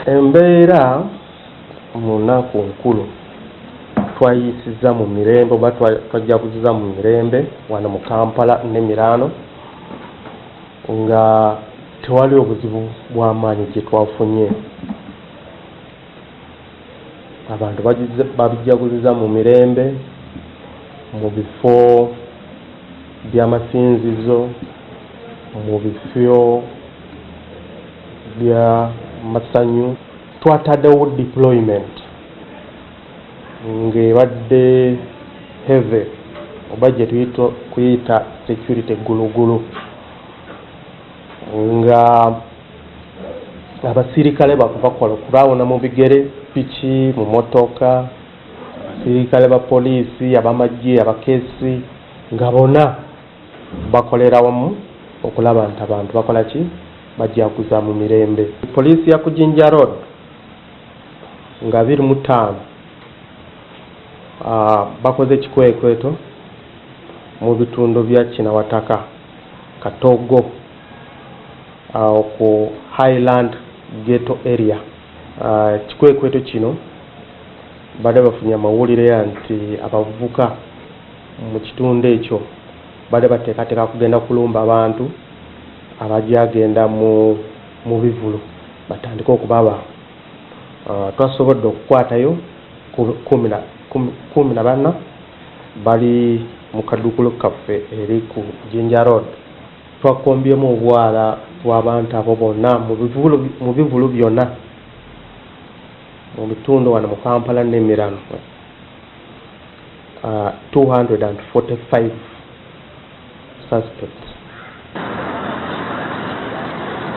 Embeera mu nnaku nkulu twayisiza mu mirembe oba twajjaguziza mu mirembe wano mu Kampala n'emiraano, nga tewali obuzibu bw'amaanyi gye twafunye. Abantu babijaguziza mu mirembe mu bifo by'amasinzizo, mu bifo bya masanyu. Twataddewo deployment ng'ebadde heavy oba gye tuyita kuyita security gulugulu, nga abasirikale bakola okulawuna mu bigere, piki, mu motoka, abasirikale ba poliisi, abamagye, abakesi, nga bonna bakolera wamu okulaba nti abantu bakola ki, bajaguza mu mirembe. Poliisi ya ku Jinja Road nga 25 bakoze ekikwekweto mu bitundu bya Kinawataka, Katogo, awo ku Highland Ghetto area. Ekikwekweto kino badde bafunye amawulire nti abavubuka mu kitundu ekyo badde bateekateeka kugenda kulumba abantu abajagenda mu bivulu, batandike okubaba. Twasobodde okukwatayo 14 bali mu kaduukulu kaffe eri ku Jinja Road. Twakombyemu obwala bw'abantu abo bonna mu bivulu byonna mu bitundu wano mu Kampala n'emirano, 245 suspects.